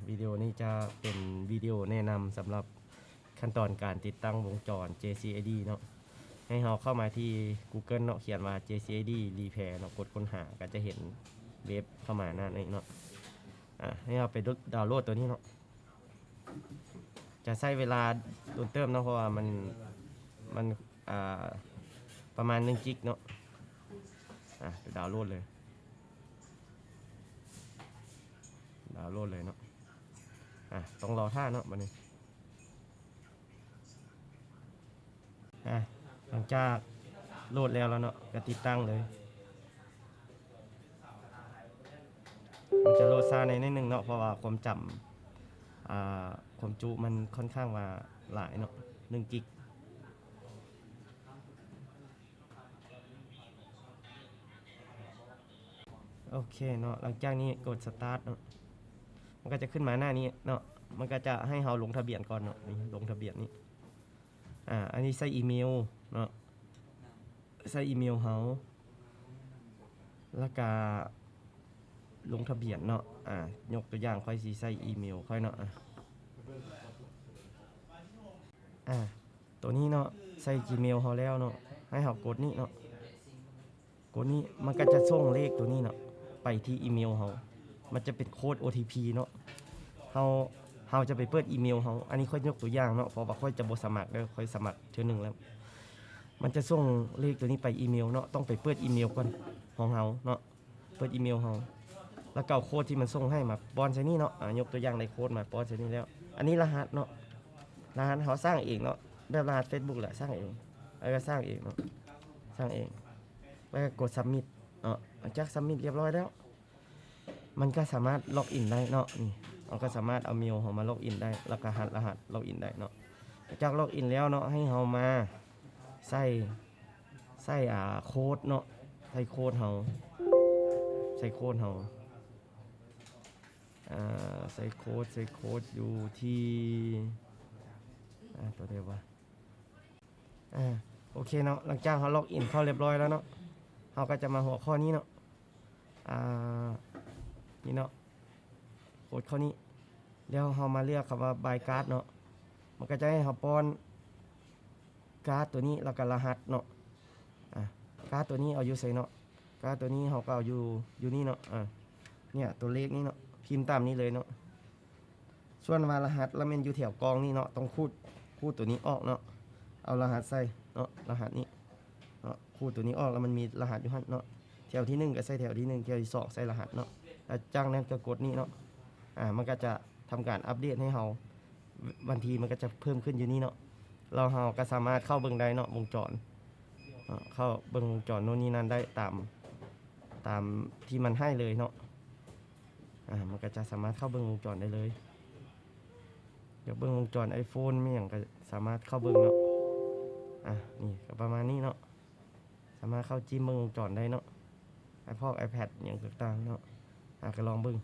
ວິດີໂອນີ້ຈະເປັນວິດີໂອແນະນຳສຳລັບຂັ້ນຕອນການຕິດຕັ້ງວົງຈອນ JCAD ເນາະ. ໃຫ້ເຮົາເຂົ້າມາທີ່ Google ເນາະ, ຂຽນວ່າ JCAD Repair ເນາະ, ກົດຄົ້ນຫາກໍຈະເຫັນເວັບເຂົ້າມາໜ້ານີ້ເນາະ. ອາ ໃຫ້ເຮົາໄປດາວໂຫຼດຕົວນີ້ເນາະ. ຈະໃຊ້ເວລາດົນເຕີບເນາະ ເພາະວ່າມັນ ມັນ ອ່າ ປະມານໜຶ່ງກິກເນາະ. ອາ ໄປດາວໂຫຼດເລີຍ ດາວໂຫຼດເລີຍເນາະ. ອາ ຕ້ອງລໍຖ້າເນາະບັດນີ້. ອາ ຫຼັງຈາກໂຫຼດແລ້ວລະເນາະ ກະຕິດຕັ້ງເລີຍ. ມັນຈະໂຫຼດຊ້າແດ່ໜ້ອຍໜຶ່ງເນາະ ເພາະວ່າຄວາມຈຳ ອ່າ ຄວາມຈຸມັນຄ່ອນຂ້າງວ່າຫຼາຍເນາະ ໜຶ່ງກິກ. ໂອເຄເນາະ, ຫຼັງຈາກນີ້ກົດສະຕາດເນາະ, ມັນກໍຈະຂຶ້ນມາໜ້ານີ້ເນາະ, ມັນກໍຈະໃຫ້ເຮົາລົງທະບຽນກ່ອນເນາະ, ນີ້ລົງທະບຽນນີ້. ອາ ອັນນີ້ໃສ່ອີເມວເນາະ, ໃສ່ອີເມວເຮົາ ແລ້ວກະລົງທະບຽນເນາະ. ອາ ຍົກຕົວຢ່າງ ຂ້ອຍຊິໃສ່ອີເມວຂ້ອຍເນາະ. ອາ ອາ ໂຕນີ້ເນາະ ໃສ່ Gmail ເຮົາແລ້ວເນາະ, ໃຫ້ເຮົາກົດນີ້ເນາະ, ກົດນີ້ມັນກໍຈະສົ່ງເລກໂຕນີ້ເນາະ ໄປທີ່ອີເມວເຮົາ, ມັນຈະເປັນໂຄດ ໂອທີພີ ເນາະ. ເຮົາ ເຮົາຈະໄປເປີດອີເມວເຮົາ, ອັນນີ້ຂ້ອຍຍົກຕົວຢ່າງເນາະ ເພາະວ່າຂ້ອຍຈະບໍ່ສະໝັກເດີ, ຂ້ອຍສະໝັກເທື່ອໜຶ່ງແລ້ວ. ມັນຈະສົ່ງເລກໂຕນີ້ໄປອີເມວເນາະ, ຕ້ອງໄປເປີດອີເມວກ່ອນຂອງເຮົາເນາະ. ເປີດອີເມວເຮົາ ແລ້ວກໍເອົາໂຄດທີ່ມັນສົ່ງໃຫ້ມາປ້ອນໃສ່ນີ້ເນາະ. ອາ ຍົກຕົວຢ່າງໄດ້ໂຄດມາປ້ອນໃສ່ນີ້ແລ້ວ, ອັນນີ້ລະຫັດເນາະ, ລະຫັດເຮົາສ້າງເອງເນາະ, ແບບລະຫັດ Facebook ແຫຼະ, ສ້າງເອງ, ແລ້ວກໍສ້າງເອງເນາະ, ສ້າງເອງ ແລ້ວກໍກົດ Submit ເນາະ. ຫຼັງຈາກ Submit ຮຽບຮ້ອຍແລ້ວ ມັນກໍສາມາດ Login ໄດ້ເນາະ. ນີ້ ເຮົາກໍສາມາດເອົາເມວເຮົາມາ Login ໄດ້ ແລ້ວກໍຫັດລະຫັດ Login ໄດ້ເນາະ. ຫຼັງຈາກ Login ແລ້ວເນາະ ໃຫ້ເຮົາມາໃສ່ ໃສ່ ອ່າ ໂຄດເນາະ, ໃສ່ໂຄດເຮົາ ໃສ່ໂຄດເຮົາ ອ່າ ໃສ່ໂຄດ ໃສ່ໂຄດຢູ່ທີ່ ອ່າ ຕົວໃດວະ? ອ່າ ໂອເຄເນາະ, ຫຼັງຈາກເຮົາ Login ເຂົ້າຮຽບຮ້ອຍແລ້ວເນາະ, ເຮົາກໍຈະມາຫົວຂໍ້ນີ້ເນາະ. ອ່າ ນີ້ເນາະ, ກົດເຂົ້ານີ້ ແລ້ວເຮົາມາເລືອກຄຳວ່າ Buy Card ເນາະ, ມັນກໍຈະໃຫ້ເຮົາປ້ອນກາດຕົວນີ້ ແລ້ວກໍລະຫັດເນາະ. ອາ ກາດຕົວນີ້ເອົາຢູ່ໃສເນາະ? ກາດຕົວນີ້ເຮົາກໍເອົາຢູ່ ຢູ່ນີ້ເນາະ. ອາ ເນຍ ຕົວເລກນີ້ເນາະ, ພິມຕາມນີ້ເລີຍເນາະ. ສ່ວນວ່າລະຫັດລະແມ່ນຢູ່ແຖວກ່ອງນີ້ເນາະ, ຕ້ອງຂູດ ຂູດຕົວນີ້ອອກເນາະ, ເອົາລະຫັດໃສ່ເນາະ, ລະຫັດນີ້ເນາະ, ຂູດຕົວນີ້ອອກ ແລ້ວມັນມີລະຫັດຢູ່ຫັ້ນເນາະ. ແຖວທີໜຶ່ງກໍໃສ່ແຖວທີໜຶ່ງ, ແຖວທີສອງໃສ່ລະຫັດເນາະ, ແລ້ວຈາກນັ້ນກໍກົດນີ້ເນາະ. ອາ ມັນກໍຈະທຳການອັບເດດໃຫ້ເຮົາ, ວັນທີມັນກໍຈະເພີ່ມຂຶ້ນຢູ່ນີ້ເນາະ, ແລ້ວເຮົາກໍສາມາດເຂົ້າເບິ່ງໄດ້ເນາະ ວົງຈອນ ເຂົ້າເບິ່ງວົງຈອນໂນ່ນນີ້ນັ້ນໄດ້ຕາມ ຕາມທີ່ມັນໃຫ້ເລີຍເນາະ. ອາ ມັນກໍຈະສາມາດເຂົ້າເບິ່ງວົງຈອນໄດ້ເລີຍ. ຢາກເບິ່ງວົງຈອນ iPhone ແມ່ນຫຍັງກໍສາມາດເຂົ້າເບິ່ງເນາະ. ອາ ນີ້ກໍປະມານນີ້ເນາະ, ສາມາດເຂົ້າຈິ້ມເບິ່ງວົງຈອນໄດ້ເນາະ, iPod iPad ຫຍັງຕ່າງໆເນາະ. ອາ ກໍລອງເບິ່ງ